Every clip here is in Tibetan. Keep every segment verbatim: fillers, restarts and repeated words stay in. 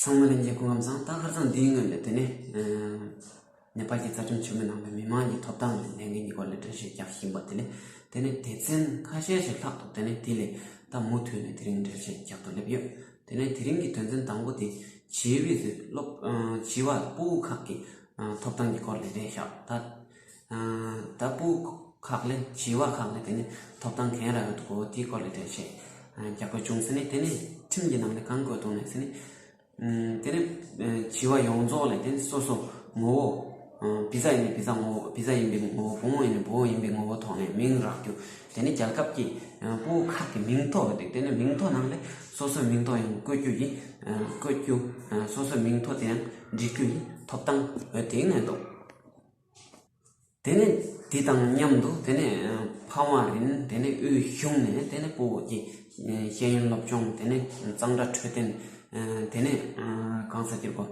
ཚང་མ་ལྷན་རྒྱས་སྐུ་ཁམས་བཟང་། ད་ཁ་སང་འདིའི་སྔོན་ལ་དེ་ནས་ཨ་ནེ་པཱལ་གྱི་རྩ་ཁྲིམས་ཆེན་མོའི་ནང་ལ་མི་མང་གི་ཐོབ་ཐང་ལ་ལས་འགན་གྱི་སྐོར་ལ་འགྲེལ་བཤད་རྒྱག་བཞིན་པ་དེ་ལས། དེ་ནས་སྡེ་ཚན་ཁ་ཤས་ཤིག་ལྷག་འདུག་དེ་ནས་དེ་ལས་ད་མུ་མཐུད་ནས་དེ་རིང་འགྲེལ་བཤད་རྒྱག་ཏུ་སླེབས་ཡོད། དེ་ནས་དེ་རིང་གི་དོན་ཚན་དང་པོ་དེ་བྱིས་པའི་སློབ་ཨ་བྱིས་པ་ཕྲུ་གུ་ཁག་གི་ཨ་ཐོབ་ཐང་གི་སྐོར་ལ་རེད་ཤག་ད་ཨ་ད་ཕྲུ་གུ་ཁག་ལས་བྱིས་པ་ཁག་ལས་དེ་ནས་ཐོབ་ཐང་ག་རེ་ཡོད་འདུག་གོ། དེའི་སྐོར་ལ་འགྲེལ་བཤད་ཨ་རྒྱག་དགོས་བྱུང་ཟེར་ནས། དེ་ནས་ཁྲིམས་ཀྱི་ནང་ལ་གང་བཀོད་འདུག་ནས་ཟེར་ནས། ཨུམ། དེ་ནས་ཨ་བྱིས་པ་ཡོངས་རྫོགས་ལ་དེ་ནས་སོ་སོ་ངོ་བོ། ཨ་བི་ཛ་ཡིན་ན་བི་ཛ་ངོ་བོ། བི་ཛ་ཡིན་པའི་ངོ་བོ། བུ་མོ་ཡིན་ན་བུ་མོ་ཡིན་པའི་ངོ་བོ་ཐོག་ནས་མིང་རག་རྒྱུ། དེ་ནས་རྒྱལ་ཁབ་ཀྱི་ཨ་ཕྲུ་གུ་ཁག་གི་མིང་ཐོ་ཡོད་དེ། དེ་ནས་མིང་ཐོ་ནང་ལ་སོ་སོའི་མིང་ཐོ་ཡང་བཀོད་རྒྱུ་ཡིན། ཨ་བཀོད་རྒྱུ། ཨ་སོ་སོའི་མིང་ཐོ་དེ་ཡང་འབྲི་རྒྱུ་ཡིན། ཐོབ་ཐང་ཡོད་དེ་ནས་འདུག་དེ་ནས་དེ་དང་མཉམ་དུ་དེ་ནས་ཕ་མ་རེད། དེ་ནས་དབུས་གཞུང་ནས་དེ་ནས་ཕྲུ་གུ་གི་ཤེས་ཡོན་སློབ་སྦྱོང་། དེ་ནས་གཙང་སྦྲ་འཕྲོད་བསྟེན། དེ་ནས་གང་ཟེར་གྱི་གོ།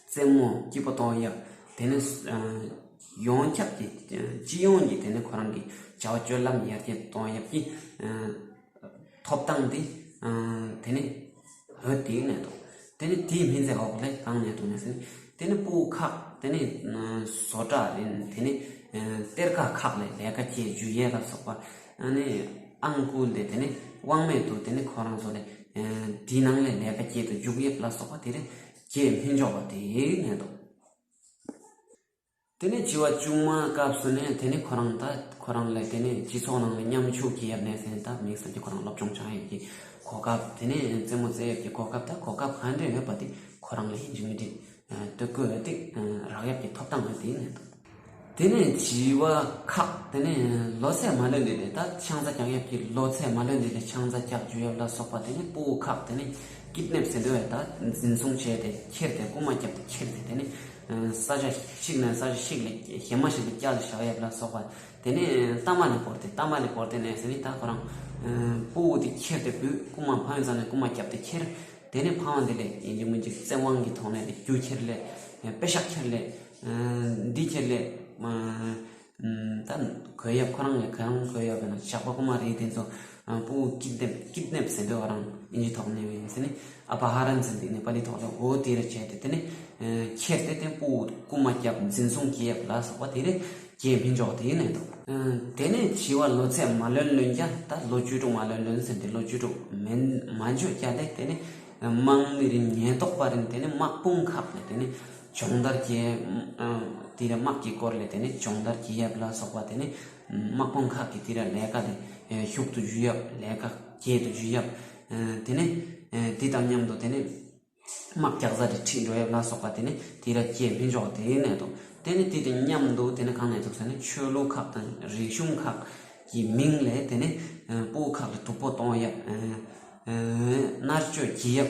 རྩེད་མོ་སྐྱིད་པོ་གཏོང་ཡག་དེ་ནས་ཡོངས་ཁྱབ་ཀྱི་སྤྱི་ཡོངས་ཀྱི་དེ་ནས་ཁོ་རང་གི་བྱ་བ་སྤྱོད་ལམ་ཡར་རྒྱས་གཏོང་ཡག་གི་ཐོབ་ཐང་དེ་དེ་ནས་འོས་དེ་ནས་འདུག་དེ་ནས་དེའི་སྨན་རྫས་འོག་ལས་གང་ནས་འདུག་ནས་ཟེར་ན། དེ་ནས་ཕྲུ་གུ་ཁག་དེ་ནས་བཟོ་གྲྭ་རེད། དེ་ནས་གཏེར་ཁ་ཁག་ལས་ལས་ཀ་བྱེད་འཇུག་ཡས་ལ་སོགས་པ། ཨ་ནི་ཨང་ཀུན་དེ་དེ་ནས་དབང་མེད་དུ་དེ་ནས་ཁོ་རང་ཚོ་ལས་དེའི་ནང་ལས་ལས་ཀ་བྱེད་དུ་འཇུག་ཡས་ལ་སོགས་པ་དེ་རེད། བྱེད་མི་འཇོག་པ་དེ་ནས་འདུག་དེ་ནས་བྱིས་པ་ཆུང་མ་སྐབས་སུ་ནས་དེ་ནས་ཁོ་རང་ད་ཁོ་རང་ལ་དེ་ནས་སྤྱི་ཚོགས་ནང་ལ་མཉམ་ཞུགས་བྱེད་ཡག་ནས་ཟེར་ནས། ད་དམིགས་བསལ་གྱི་ཁོ་རང་སློབ་སྦྱོང་སྦྱང་ཡག་གི་གོ་སྐབས། དེ་ནས་རྩེད་མོ་རྩེ་ཡག་གི་གོ་སྐབས། ད་གོ་སྐབས་ག་འདྲ་ཡོད་པ་དེ་ཁོ་རང་ལ་ཡིན་གཅིག་མིན་གཅིག་ཨ་སྟོད་གོས་དེ་ཨ་རག་ཡག་གི་ཐོབ་ཐང་ཡོད་དེ་ནས་འདུག་དེ་ནས་བྱིས་པ་ཁག་དེ་ནས་ལོ་ཚད་མ་ལོན་དེ་ལས། ད་ཆང་ས་རྒྱག་ཡག་གི་ལོ་ཚད་མ་ལོན་དེ་ལས་ཆང་ས་རྒྱག་འཇུག་ཡག་ལ་སོགས་པ། དེ་ནས་ཕྲུ་གུ་ཁག་དེ་ནས་ཀིཌ་ནེབ་ཟེར་འདོད་ཡོད། ད་འཛིན་བཟུང་བྱས་ཏེ་ཁྱེར་ཏེ་རྐུ་མ་བརྒྱབ་སྟེ་ཁྱེར་ཏེ། དེ་ནས་ཨ་ས་ཆ་ཞིག་ནས་ས་ཆ་ཞིག་ལ་གཞན་མ་ཞིག་ལ་བསྐྱལ་བཞག་ཡག་ལ་སོགས་པ། དེ་ནས་གཏའ་མ་ལ་བོར་ཏེ། གཏའ་མ་ལ་བོར་ཏེ་ནས་ཟེར་ནས། ད་ཁོ་རང་ཨ་ཕྲུ་གུ་དེ་ཁྱེར་ཏེ་བུད། རྐུ་མ་ཕ་ཡུལ་ཚང་ནས་རྐུ་མ་བརྒྱབ་སྟེ་ཁྱེར། དེ་ནས་ཕ་མ་དེ་ལས་ཡིན་གཅིག་མིན་གཅིག་བཙན་དབང་གི་ཐོག་ནས་རྒྱུ་ཁྱེར་ལས། ཨ་པེ་ཤག་ཁྱེར་ལས། ཨ་འདི་ཁྱེར་ལས། ཨ་ད་གོ་ཡག་ཁོ་རང་ལ་གང་གོ་ཡག་པས་ན། ཇག་པ་རྐུ་མ་རེད། དེ་ཚོ་ཨ་ཕྲུ་གུ་ཀིཌ་ནེབ། ཀིཌ་ནེབ་ཟེར་འདོད། ཁོ་རང་ཨིན་ཇི་ཐོག་ནས་ཡིན་ཟེར་ནས། ཨ་པ་ཧ་རན་ཟེར་འདི་ནེ་པ་ལི་ཐོག་ལ་འོ་དེ་རེ་བྱས་ཏེ། དེ་ནས་ཨ་ཁྱེར་ཏེ་དེ་ཕྲུ་གུ་རྐུ་མ་བརྒྱབ། འཛིན་བཟུང་བྱེད་ཡག་ལ་སོགས་པ་དེ་རེ་བྱེད་མི་འཇོག་དེ་ནས་འདུག་ཨ་དེ་ནས་བྱིས་པ་ལོ་ཚད་མ་ལོན་ལོན་རྒྱུ། ད་ལོ་བཅུ་དྲུག་མ་ལོན་ལོན་ཟེར་ཏེ་ལོ་བཅུ་དྲུག་མིན་མ་འཇོག་རྒྱུ་དེ། དེ་ནས་དམག་མི་རེད། ཉེན་རྟོག་པ་རེད། དེ་ནས་དམག་དཔུང་ཁག་ལས་དེ་ནས་སྦྱོང་བརྡར་བྱེད། ཨ་དེ་ར་དམག་གི་སྐོར་ལས་དེ་ནས་སྦྱོང་བརྡར་བྱེད་ཡག་ལ་སོགས་པ། དེ་ནས་དམག་དཔུང་ཁག་གི་དེ་ར་ལས་ཀ་ལས་ཨེ་ཞུགས་ཏུ་འཇུག་ཡག་ལས་ཀ་བྱེད་དུ་འཇུག་ཡག་ཨེ་དེ་ནས་ཨེ་དེ་དང་མཉམ་དུ་དེ་ནས་དམག་རྒྱག་ས་དེ་ཁྲིད་འགྲོ་ཡག་ལ་སོགས་པ། དེ་ནས་དེ་ར་བྱེད་མི་འཇོག་དེ་ནས་འདུག་དེ་ནས་དེ་དང་མཉམ་དུ་དེ་ནས་གང་ནས་འདུག་ཟེར་ན། ཆོས་ལུགས་ཁག་དང་རིག་གཞུང་ཁག་གི་མིང་ལས་དེ་ནས་ཨེ་ཕྲུ་གུ་ཁག་ལ་སྡུག་པོ་གཏོང་ཡག་ཨེ་ཨེ་མནར་གཅོད་བྱེད་ཡག་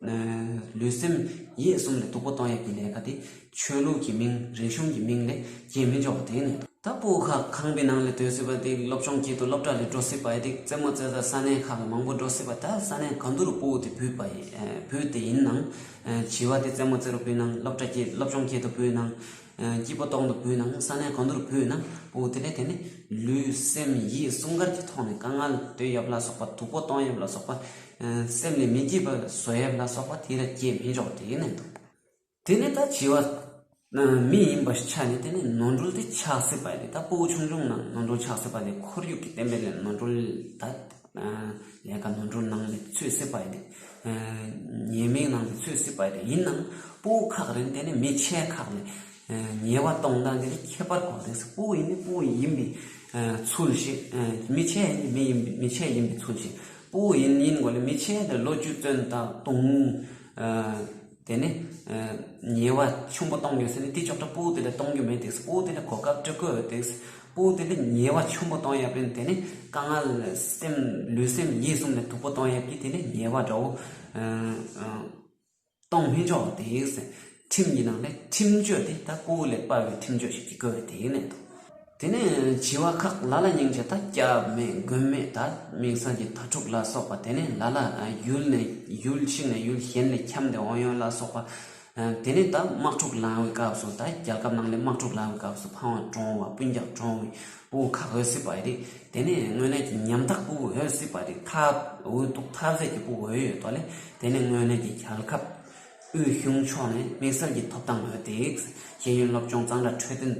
ཨེ་ལུས་སེམས་ཡིད་གསུམ་ལ་སྡུག་པོ་གཏོང་ཡག་གི་ལས་ཀ་དེ། ཆོས་ལུགས་ཀྱི་མིང་། རིག་གཞུང་གི་མིང་ལས་བྱེད་མི་འཇོག་དེ་ནས། ད་ཕྲུ་གུ་ཁག་ཁང་པའི་ནང་ལ་སྡོད་སྲིད་པ་དེ། སློབ་སྦྱོང་བྱེད་དུ་སློབ་གྲྭ་ལ་འགྲོ་སྲིད་པ་དེ། རྩེད་མོ་རྩེ་ས་ས་གནས་ཁག་ལ་མང་པོ་འགྲོ་སྲིད་པ། ད་ས་གནས་གང་དུ་རུ་ཕྲུ་གུ་དེ་བུད་པ་ཡིན། ཨེ་བུད་དེ་ཡིན་ནའང་། ཨེ་བྱིས་པ་དེ་རྩེད་མོ་རྩེ་རུ་བུད་ནའང་། སློབ་གྲྭ་བྱེད་སློབ་སྦྱོང་བྱེད་དུ་བུད་ནའང་། ཨེ་སྐྱིད་པོ་གཏོང་དུ་བུད་ནའང་། ས་གནས་གང་དུ་རུ་བུད་ནའང་། ཕྲུ་གུ་དེ་ལས་དེ་ནས་ལུས་སེམས་ཡིད་གསུམ་ཀ་གི་ཐོག་ནས་དཀའ་ངལ་སྟེར་ཡག་ལ་སོགས་པ། སྡུག་པོ་གཏོང་ཡག་ལ་སོགས་པ། ཨེ་སེམས་ལ་མི་སྐྱིད་པ་བཟོ་ཡག་ལ་སོགས་པ་དེ་ར་བྱེད་མི་འཇོག་དེ་ནས་འདུག་དེ་ནས་ད་བྱིས་པ་ཨ་མི་ཡིན་པ་ཆ་ནས་དེ་ནས་ནོར་འཁྲུལ་དེ་ཆགས་སྲིད་པ་ཡིན། ད་ཕྲུ་གུ་ཆུང་ཆུང་ནང་ནོར་འཁྲུལ་ཆགས་སྲིད་པ་དེ། ཁོར་ཡུག་གི་བརྟེན་པའི་ལས་ནོར་འཁྲུལ། ད་ཨ་ལས་ཀ་ནོར་འཁྲུལ་ནང་ལ་ཚུད་སྲིད་པ་ཡིན། ཨ་ཉེས་མིང་ནང་ལ་ཚུད་སྲིད་པ་ཡིན། ཡིན་ནའང་ཕྲུ་གུ་ཁག་རེད། དེ་ནས་མི་ཆེ་ཁག་ལས་ཨ་ཉེས་པ་གཏོང་སྟངས་དེ་ལ་ཁྱད་པར་གོ་དེ། ཕྲུ་གུ་ཡིན་ན་ཕྲུ་གུ་ཡིན་པའི་ཨ་ཚུལ་བཞིན། ཨ་མི་ཆེ་ཡིན་ན་མི་ཡིན་པའི་མི་ཆེ་ཡིན་པའི་ཚུལ་བཞིན། ཕྲུ་གུ་ཡིན་ཡིན་དགོས་ལ། མི་ཆེ་དེ་ལོ་རྒྱུས་བཙོན་དང་དུང་། ཨ་དེ་ནས་ཨ་ཉེས་པ་ཆེན་པོ་གཏོང་རྒྱུ་ཟེར་ནས་དེ་ཅོག་འཐདཔ་ཕྲུ་གུ་དེ་ལ་གཏོང་རྒྱུ་མེད་དེ། ཕྲུ་གུ་དེ་ལ་གོ་སྐབས་སྤྲོད་དགོས་དེ། ཕྲུ་གུ་དེ་ལ་ཉེས་པ་ཆེན་པོ་གཏོང་ཡག་པས། དེ་ནས་དཀའ་ངལ་སེམས་ལུས་སེམས་ཡིད་གསུམ་ལ་སྡུག་པོ་གཏོང་ཡག་གི་དེ་ནས་ཉེས་པ་འདྲ་བོ་ཨ་ཨ་གཏོང་མི་འཇོག་དེ་ཟེར། ཁྲིམས་ཀྱི་ནང་ནས་ཁྲིམས་གཅོད་དེ་ད་ཕྲུ་གུ་ལ་དཔའ་བའི་ཁྲིམས་གཅོད་ཞིག་བྱེད་དགོས་དེ་ནས་འདུག་དེ་ནས་བྱིས་པ་ཁག་ལ་ལ་སྙིང་རྗེ། ད་སྐྱབས་མེད་མགོན་མེད། ད་དམིགས་བསལ་གྱི་དྭ་ཕྲུག་ལ་སོགས་པ། དེ་ནས་ལ་ལ་ཡུལ་ནས་ཡུལ་ཞིག་ནས་ཡུལ་གཞན་ལ་འཁྱམས་ཏེ་འོང་ཡག་ལ་སོགས་པ། དེ་ནས་ད་དམག་འཁྲུག་ལངས་པའི་སྐབས་སུ། ད་རྒྱལ་ཁབ་ནང་ལ་དམག་འཁྲུག་ལངས་པའི་སྐབས་སུ་ཕངས་པ་གྲོངས་པ་སྤུན་ཀྱག་གྲོངས་པའི་ཕྲུ་གུ་ཁག་ཡོད་སྲིད་པ་རེད། དེ་ནས་དངོས་གནས་ཀྱི་ཉམ་ཐག་ཕྲུ་གུ་ཡོད་སྲིད་པ་རེད། ཐབས་འུ་ཐུག་ཐབས་ཟད་ཀྱི་ཕྲུ་གུ་ཡོད་ཡོད་དོ་ལས། དེ་ནས་དངོས་གནས་ཀྱི་རྒྱལ་ཁབ་དབུས་གཞུང་ཕྱོགས་ནས་དམིགས་བསལ་གྱི་ཐོབ་ཐང་ཡོད་དེ། ཤེས་ཡོན་སློབ་སྦྱོང་གཙང་སྦྲ་འཕྲོད་བསྟེན་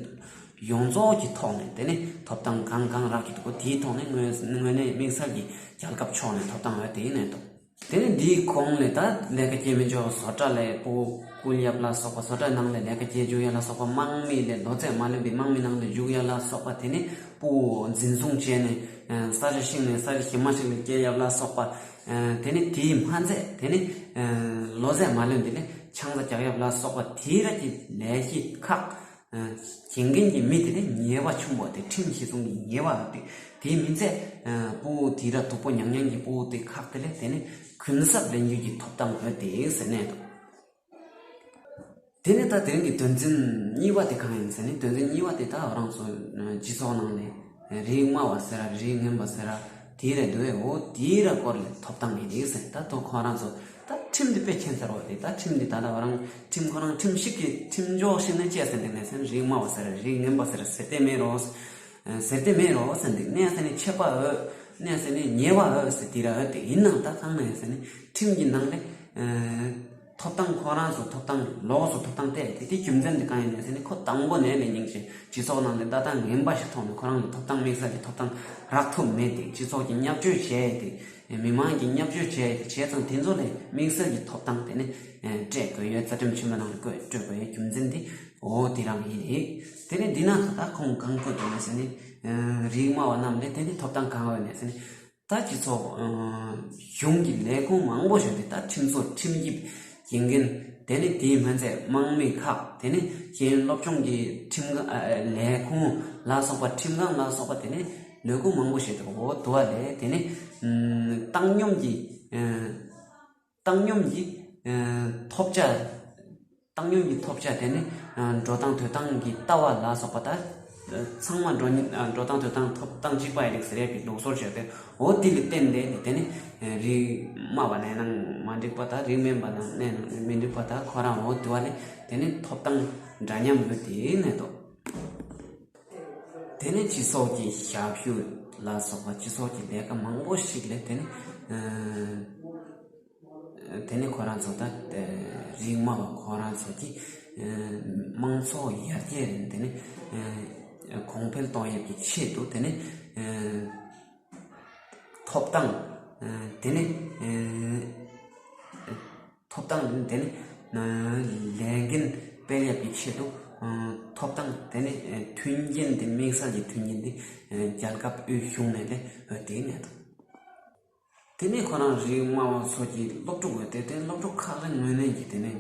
ཡོངས་རྫོགས་ཀྱི་ཐོག་ནས་དེ་ནས་ཐོབ་ཐང་གང་གང་རག་གི་འདུག་གོ། དེའི་ཐོག་ནས་དངོས་དངོས་གནས་དམིགས་བསལ་གྱི་རྒྱལ་ཁབ་ཕྱོགས་ནས་ཐོབ་ཐང་ཡོད་དེ་ཡིན་ནས་འདུག་དེ་ནས་འདིའི་གོང་ལས་ད་ལས་ཀ་སྐྱེལ་མི་ཆོག་བཟོ་གྲྭ་ལས་ཕྲུ་གུ་སྐུལ་ཡབ་ལ་སོགས་པ། བཟོ་གྲྭ་ནང་ལས་ལས་ཀ་སྐྱེལ་འཇུག་ཡ་ལ་སོགས་པ། དམག་མི་ལས་ལོ་ཚད་མ་ལོན་པའི་དམག་མི་ནང་ལས་འཇུག་ཡ་ལ་སོགས་པ། དེ་ནས་ཕྲུ་གུ་འཛིན་བཟུང་བྱས་ནས་ས་ཆ་ཞིག་ནས་ས་ཆ་གཞན་མ་ཞིག་ལ་སྐྱེལ་ཡབ་ལ་སོགས་པ། དེ་ནས་དེའི་མ་ཚད་དེ་ནས་ལོ་ཚད་མ་ལོན་དེ་ལས་ཆང་ས་རྒྱག་ཡབ་ལ་སོགས་པ། དེའི་རིགས་ཀྱི་ལས་གཞི་ཁག་བྱེད་མཁན་གྱི་མི་དེ་ནི་ཉེས་པ་ཆེན་པོ་དེ། ཁྲིམས་གཞི་བཟུང་གི་ཉེས་པ་དེ། དེའི་མི་ཚད་ཕྲུ་གུ་དེ་ར་སྡུག་པོ་མྱངས་མྱངས་ཀྱི་ཕྲུ་གུ་དེ་ཁག་དེ་ལས་དེ་ནི་གུན་གསབ་ལེན་རྒྱུ་གི་ཐོབ་ཐང་ཡོད་དེ་ཟེར་ནས་འདུག་དེ་ནི་ད་དེ་རིང་གི་དོན་ཚན་གཉིས་པ་དེ་གང་ཡིན་ཟེར་ནས། དོན་ཚན་གཉིས་པ་དེ་ད་ང་རང་ཚོ་སྤྱི་ཚོགས་ནང་ནས་རིགས་དམའ་བ་ཟེར་ར་རིགས་ངན་པ་ཟེར་ར་དེའི་རེད་འདུག་ཨེ། འོ་དེའི་ར་སྐོར་ལ་ཐོབ་ཐང་མེད་དེ་ཟེར། ད་དོ་ཁོ་རང་ཚོ་ད་ཁྲིམས་དེ་དཔེ་ཁྱད་མཚར་བ་རེད། ད་ཁྲིམས་དེ་ད་ལྟ་ང་རང་ཁྲིམས་ཁོ་རང་ཁྲིམས་ཤིག་གི་ཁྲིམས་འཇོག་ཤིག་ནས་བཅད་ཟེར་འདུག་ནས་ཟེར། རིགས་དམའ་བ་ཟེར་ར་རིགས་ངན་པ་ཟེར་ར་ཟེར་དེ་མེད་རོགས། ཟེར་དེ་མེད་རོགས་ཟེར་འདུག་ནས་ཟེར་ནས་ཆད་པ་འོས་ནས་ཟེར་ནས་ཉེས་པ་འོས་ཟེར་དེ་ར་འོས་དེ་ཡིན་ནང་ད་གང་ནས་ཟེར་ནས་ཁྲིམས་ཀྱི་ནང་ལས། ཐོབ་ཐང་ཁོ་རང་ཚོ་ཐོབ་ཐང་ལོགས་སུ་ཐོབ་ཐང་སྤྲད་དེ། དེ་རྒྱུ་མཚན་དེ་གང་ཡིན་ནས་ཟེར་ནས་ཁོ་དང་པོ་ནས་ལས་ཉིང་ཞིང་སྤྱི་ཚོགས་ནང་ལས་ལྟ་སྟངས་ངན་པ་ཞིག་ཐོག་ནས་ཁོ་རང་ལ་ཐོབ་ཐང་དམིགས་བསལ་གྱི་ཐོབ་ཐང་རག་ཐུབ་མེད་དེ། སྤྱི་ཚོགས་ཀྱི་བརྙས་བཅོས་བྱས་ཏེ་མི་མང་གི་བརྙས་བཅོས་བྱས་ཏེ་བྱས་ཙང་དེ་ཚོ་ལས་དམིགས་བསལ་གྱི་ཐོབ་ཐང་དེ་ནི་སྤྲད་དགོས་ཡོད། རྩ་ཁྲིམས་ཆེན་མོ་ནང་ལ་བཀོད་སྤྲོད་དགོས་ཡོད། རྒྱུ་མཚན་དེ་འོ་དེ་རང་ཡིན་རེད། དེ་ནས་འདི་ན་ད་ཁོང་གང་བཀོད་འདུག་ནས་ཟེར་ནས་རིགས་དམའ་བ་རྣམས་ལས་དེ་ནི་ཐོབ་ཐང་གང་ཡོད་ནས་ཟེར་ནས། ད་སྤྱི་ཚོགས་གཞུང་གི་ལས་ཁུངས་མང་པོ་ཞིག་དེ་ད་ཁྲིམས་བཟོ་ཁྲིམས་ཞིབ་བྱེད་མཁན། དེ་ནས་དེའི་མ་ཚད་དམག་མི་ཁག་དེ་ནས་ཤེས་ཡོན་སློབ་སྦྱོང་གི་ཁྲིམས་ཁང་ལས་ཁུངས་ལ་སོགས་པ་ཁྲིམས་ཁང་ལ་སོགས་པ་དེ་ནས་ལས་ཁུངས་མང་པོ་ཞིག་དེ་འོ་དུ་བ་ལས་དེ་ནས་བཏང་སྙོམས་ཀྱི་བཏང་སྙོམས་ཀྱི་ཐོབ་ཆ། བཏང་སྙོམས་ཀྱི་ཐོབ་ཆ་དེ་ནི་འགྲོ་སྟངས་སྡོད་སྟངས་ཀྱི་ལྟ་བ་ལ་སོགས་པ་ད་ཚང་མ་འགྲོ་འགྲོ་སྟངས་སྡོད་སྟངས་ཐོབ་ཐང་གཅིག་པ་ཡིན་ཟེར་ཡས་ཀྱི་ལུགས་སྲོལ་བྱས་ཏེ། འོ་དེ་ལ་བརྟེན་ཏེ་དེ་ནི་རིགས་དམའ་བ་ནས་ནང་མ་འགྲིག་པ་དང་རིགས་དམན་པ་ནང་ནས་མི་འགྲིག་པ་དང་ཁོ་རང་འོ་དེ་བ་ནི་དེ་ནི་ཐོབ་ཐང་འདྲ་མཉམ་ཡོད་དེ་ནས་དོ། དེ་ནས་སྤྱི་ཚོགས་ཀྱི་ཞབས་ཞུ་ལ་སོགས་པ་སྤྱི་ཚོགས་ཀྱི་ལས་ཀ་མང་པོ་ཞིག་ལས་དེ་ནི་དེ་ནི་ཁོ་རང་ཚོ་ད་རིགས་དམའ་བ་ཁོ་རང་ཚོ་གི་དམངས་གཙོ་ཡར་རྒྱས་དེ་ནི་གོང་འཕེལ་གཏོང་ཡས་ཀྱི་ཆེད་དུ་དེ་ནི་ཐོབ་ཐང་དེ་ནི་ཐོབ་ཐང་དེ་ནི་ལས་འགན་སྤེལ་ཡག་གི་ཆེད་དུ་ཐོབ་ཐང་དེ་ནི་མཐུན་རྐྱེན་དེ་དམིགས་བསལ་གྱི་མཐུན་རྐྱེན་དེ་རྒྱལ་ཁབ་དབུས་གཞུང་ནས་ལས་འོས་དེ་ནས་དང་། དེ་ནས་ཁོ་རང་རིགས་དམའ་བ་ཚོ་གི་སློབ་ཕྲུག་འོས་དེ་དེ་སློབ་ཕྲུག་ཁག་ལ་དངོས་གནས་ཀྱི་དེ་ནས་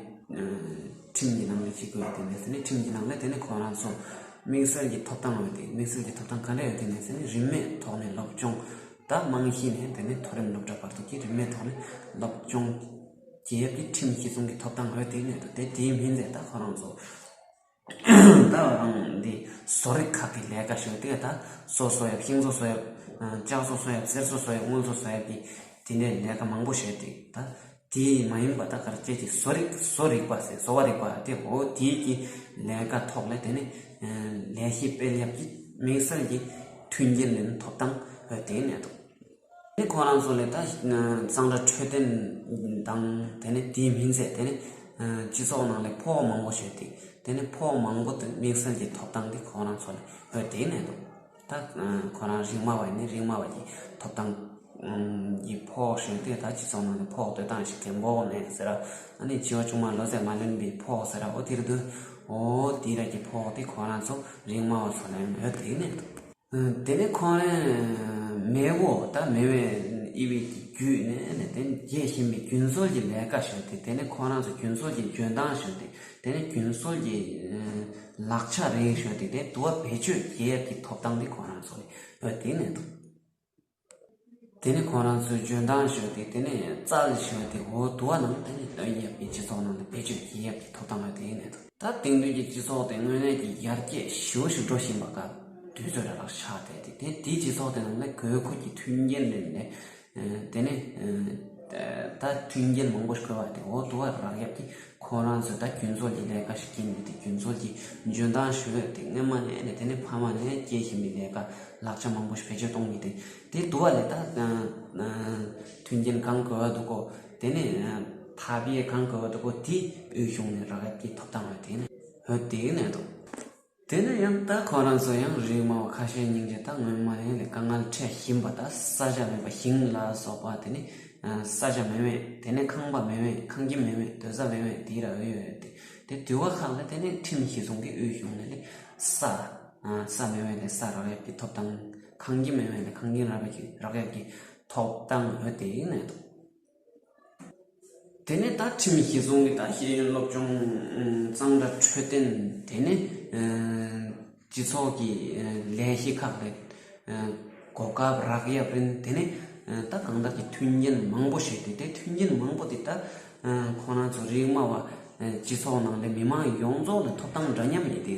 ཁྲིམས་ཀྱི་ནང་ལས་གཅིག་དགོས་དེ་ནས་དེ་ནས་ཁྲིམས་ཀྱི་ནང་ལས་དེ་ནས་ཁོ་རང་ཚོ་དམིགས་བསལ་གྱི་ཐོབ་ཐང་འོས་དེ་དམིགས་བསལ་གྱི་ཐོབ་ཐང་ག་འདྲ་ཡོད་དེ་ནས་དེ་ནས་རིན་མེད་ཐོག་ནས་སློབ་སྦྱོང་། ད་རྨང་གཞི་ནས་དེ་ནས་མཐོ་རིམ་སློབ་གྲྭ་བར་དུ་གི་རིན་མེད་ཐོག་ནས་སློབ་སྦྱོང་རྒྱལ་ཡབ་ཀྱི་ཁྲིམས་གཞི་བཟུང་གི་ཐོབ་ཐང་འོས་དེ་ནས་འདུག་དེ་དེའི་མིན་ཟེར་ད་ཁོ་རང་ཚོ་ད་རང་འདི་བཟོ་རིག་ཁག་གི་ལས་ཀ་ཞུ་དེ་ད་སོ་སོ་ཡབ་ཤིང་བཟོ་སོ་ཡབ་ལྕགས་བཟོ་སོ་ཡབ་གསེར་བཟོ་སོ་ཡབ་དངུལ་བཟོ་སོ་ཡབ་ཀྱི་དེ་འདྲའི་ལས་ཀ་མང་པོ་ཞུ་དེ་ད་དེ་མ་ཡིན་པ་ད་གར་སྐྱེས་ཀྱི་བཟོ་རིག་བཟོ་རིག་པ་ཟེར་བཟོ་བ་རིག་པ་དེ་འོ་དེའི་གི་ལས་ཀ་ཐོག་ལས་དེ་ནས་ལས་གཞི་སྤེལ་ཡབ་ཀྱི་དམིགས་བསལ་གྱི་མཐུན་རྐྱེན་ལེན་ཐོབ་ཐང་འོས་དེ་ནས་འདུག་དེ་ཁོ་རང་ཚོ་ལས་ད་གཙང་སྦྲ་འཕྲོད་བསྟེན་དང་དེ་ནས་དེའི་མིན་ཚད་དེ་ནས་སྤྱི་ཚོགས་ནང་ལས་ཕོགས་མང་པོ་ཞུ་དེ་དེ་ནས་ཕོགས་མང་པོ་དེ་དམིགས་བསལ་གྱི་ཐོབ་ཐང་དེ་ཁོ་རང་ཚོ་ལས་འོས་དེ་ནས་འདུག་ད་ཁོ་རང་རིགས་དམའ་བ་ཡིན་ན་རིགས་དམའ་བ་གི་ཐོབ་ཐང་གི་ཕོགས་ཞུ་དེ་ད་སྤྱི་ཚོགས་ནང་ལས་ཕོགས་སྤྲོད་སྟངས་ཤིག་གི་འགོག་མེད་ཟེར་ར། ཨ་ནི་བྱིས་པ་ཆུང་མ་ལོ་ཚད་མ་ལོན་པའི་ཕོགས་ཟེར་ར། འོ་དེ་རེད་འདུག་འོ་དེ་ར་གི་ཕོགས་དེ་ཁོ་རང་ཚོ་རིགས་དམའ་བ་ཚོ་ལ་འོས་དེ་ནས་འདུག་དེ་ནས་ཁོང་རང་མེས་པོ་ད་མེས་པོའི་དབྱེ་བའི་རྒྱུད་ནས་ནས་དེ་རྒྱས་ཤིང་བའི་རྒྱུན་སྲོལ་གྱི་ལས་ཀ་ཞུ་སྟེ། དེ་ནས་ཁོང་རང་ཚོ་རྒྱུན་སྲོལ་གྱི་འཇོན་ཐང་ཞུ་སྟེ། དེ་ནས་རྒྱུན་སྲོལ་གྱི་ལག་ཆ་རེ་ཞུ་སྟེ། དེ་དུ་བ་བེད་སྤྱོད་རྒྱས་ཡག་གི་ཐོབ་ཐང་དེ་ཁོང་རང་ཚོ་ལ་ཡོད་དེ་ནས་འདུག་དེ་ནས་ཁོང་རང་ཚོའི་འཇོན་ཐང་ཞུ་སྟེ། དེ་ནས་རྩལ་ཞུ་སྟེ། འོ་དུ་བ་རྣམས་དེ་ནས་ལོན་ཡག་གི་སྤྱི་ཚོགས་ནང་ལ་བེད་སྤྱོད་རྒྱས་ཡག་གི་ཐོབ་ཐང་ཡོད་དེ་ནས་འདུག་ད་དེང་དུས་ཀྱི་སྤྱི་ཚོགས་དེ་དངོས་གནས་ཀྱི་ཡར་རྒྱས་ཞེ་པོ་ཞིག་འགྲོ་བཞིན་པ་ག་དུས་ཚོད་ར་ལག་ཆགས་བསྡད་དེ། དེ་དེའི་སྤྱི་ཚོགས་དེ་ནང་ལ་དགོས་མཁོ་གི་མཐུན་རྐྱེན་ལེན་ནས་དེ་ནས་ ད་མཐུན་རྐྱེན་མང་པོ་ཞིག་དགོས་པ་དེ། འོ་དུ་བ་རག་ཡག་གི་ཁོ་རང་ཚོས་ད་སྒྱུ་རྩལ་གྱི་ལས་ཀ་ཞིག་སྐྱེལ་ནས། དེ་སྒྱུ་རྩལ་གྱི་འཇོན་ཐང་ཞུ་ཡོད་དེ། སྔོན་མ་ནས་ནས་དེ་ནས་ཕ་མ་ནས་སྐྱེལ་བཞིན་པའི་ལས་ཀ་ལག་ཆ་མང་པོ་ཞིག་བེད་སྤྱོད་གཏོང་གི་དེ། དེ་དུ་བ་ལས་ད་མཐུན་རྐྱེན་གང་དགོས་པ་འདུག་གོ། དེ་ནས་ཐ་པའི་གང་དགོས་པ་འདུག་གོ། དེ་དབུས་གཞུང་ནས་རག་ཡག་གི་ཐོབ་ཐང་ཡོད་དེ་ནས་ཡོད་དེ་ནས་འདུག་དེ་ནས་ཡང་ད་ཁོ་རང་ཚོ་ཡང་རིགས་དམའ་བ་ཁ་ཤས་སྙིང་རྗེ། ད་སྔོན་མ་ནས་ལས་དཀའ་ངལ་འཕྲད་བཞིན་པ། ད་ས་ཆ་མེད་པ། ཞིང་ལ་སོགས་པ་དེ་ནི་ས་ཆ་མེད་མེད། དེ་ནས་ཁང་པ་མེད་མེད། ཁང་ཁྱིམ་མེད་མེད། སྡོད་ས་མེད་མེད། དེ་ར་འོས་ཡོད་དེ། དེ་དུས་བ་ཁག་ལ་དེ་ནས་ཁྲིམས་གཞི་བཟུང་གི་དབུས་གཞུང་ནས་ལས་ས་ས་མེད་མེད་ལས་ས་རག་ཡག་གི་ཐོབ་ཐང་། ཁང་ཁྱིམ་མེད་མེད་ལས་ཁང་ཁྱིམ་རག་ཡག་གི་རག་ཡག་གི་ཐོབ་ཐང་ཡོད་དེ་ནས་འདུག་དེ་ནས་ད་ཁྲིམས་གཞི་བཟུང་གི་ད་ཤེས་ཡོན་སློབ་སྦྱོང་གཙང་སྦྲ་འཕྲོད་བསྟེན། དེ་ནས་སྤྱི་ཚོགས་ཀྱི་ལས་གཞི་ཁག་ལས་གོ་སྐབས་རག་ཡག་རིན། དེ་ནས་ད་གང་ལྟར་གྱི་མཐུན་རྐྱེན་མང་པོ་ཞིག་དེ། དེ་མཐུན་རྐྱེན་མང་པོ་དེ་ད་ཁོ་རང་ཚོ་རིགས་དམའ་བ་སྤྱི་ཚོགས་ནང་ལས་མི་མང་ཡོངས་རྫོགས་ལ་ཐོབ་ཐང་འདྲ་མཉམ་ཡིན་དེ།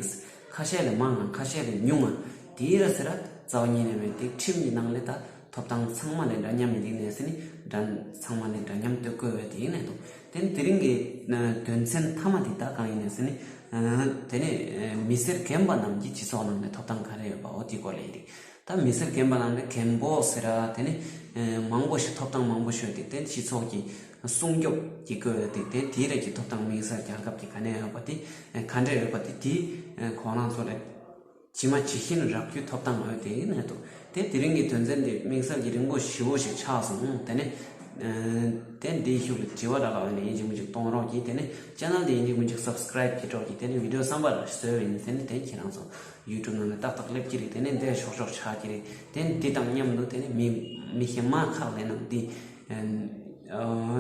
ཁ་ཤས་ལས་མང་ང་ཁ་ཤས་ལས་ཉུང་ང་དེ་ར་ཟེར་ར་རྩ་བ་ཉིད་ནས་མེད་དེ། ཁྲིམས་ཀྱི་ནང་ལས་ད་ཐོབ་ཐང་ཚང་མ་ལས་འདྲ་མཉམ་ཡིན་ནས་ཟེར་ནི། འདྲ་ཚང་མ་ལས་འདྲ་མཉམ་སྡོད་དགོས་པའི་དེ་ཡིན་ནས་འདུག་དེ་དེ་རིང་གི་དོན་ཚན་མཐའ་མ་དེ་ད་གང་ཡིན་ནས་ཟེར་ནི། དེ་ནས་མི་སེར་རྒན་པ་རྣམས་ཀྱི་སྤྱི་ཚོགས་ནང་ལས་ཐོབ་ཐང་ག་རེ་ཡོད་པ། འོ་དེ་སྐོར་ལས་ཡིན། ད་མི་སེར་རྒན་པ་རྣམས་ལས་རྒན་པོ་ཟེར་ར་དེ་ནི་མང་པོ་ཞིག་ཐོབ་ཐང་མང་པོ་ཞིག་ཡོད་དེ། དེ་སྤྱི་ཚོགས་ཀྱི་སྲུང་སྐྱོབ་ཀྱི་དགོས་ཡོད་དེ། དེ་དེ་རེད་ཀྱི་ཐོབ་ཐང་དམིགས་བསལ་རྒྱལ་ཁབ་ཀྱི་ག་ནས་ཡོད་པ་དེ། ག་འདྲ་ཡོད་པ་དེ། དེ་ཁོ་རང་ཚོ་ལས་ཇི་མ་ཇི་བཞིན་རག་རྒྱུའི་ཐོབ་ཐང་ཡོད་དེ་ནས་འདུག་དེ་དེ་རིང་གི་དོན་ཚན་དེ་དམིགས་བསལ་གྱི་རིང་པོ་ཞེ་པོ་ཞིག་ཆགས་སོང་། དེ་ནས་དེ་འདིའི་གཞུག་ལ་དྲི་བ་འདྲ་ལ་འོས་ནས་ཡིན་གཅིག་མིན་གཅིག་གཏོང་རོགས་གྱིས། དེ་ནས་ཆེ་ནལ་དེ་ཡིན་གཅིག་མིན་གཅིག་སབ་སི་ཀ་རབ་གྱིས་རོགས་གྱིས། དེ་ནས་བི་ཌི་ཡོ་བསམ་པ་ལ་བཟོས་པ་ཡིན། དེ་ནས་དེ་ཁྱེད་རང་ཚོ་ཡུ་ཊུབ་ནང་ལ་ཏག་ཏག་སླེབས་ཀྱི་རེད། དེ་ནས་འདིར་ཤོག་ཤོག་ཆགས་ཀྱི་རེད། དེ་ནས་འདི་དང་མཉམ་དུ་དེ་ནས་མི་མི་གཞན་མ་ཁག་ལས་ནང་འདི་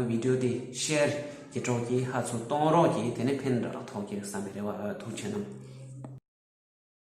བི་ཌི་ཡོ་དེ་ཤེར་གྱིས་རོགས་གྱིས། ཧ་ཚོ་གཏོང་རོགས་གྱིས། དེ་ནས་ཕན་འདྲ་ལ་ཐོགས་ཀྱི་རེད་བསམ་པའི་རེ་བ། ཐུགས་རྗེ་གནང་།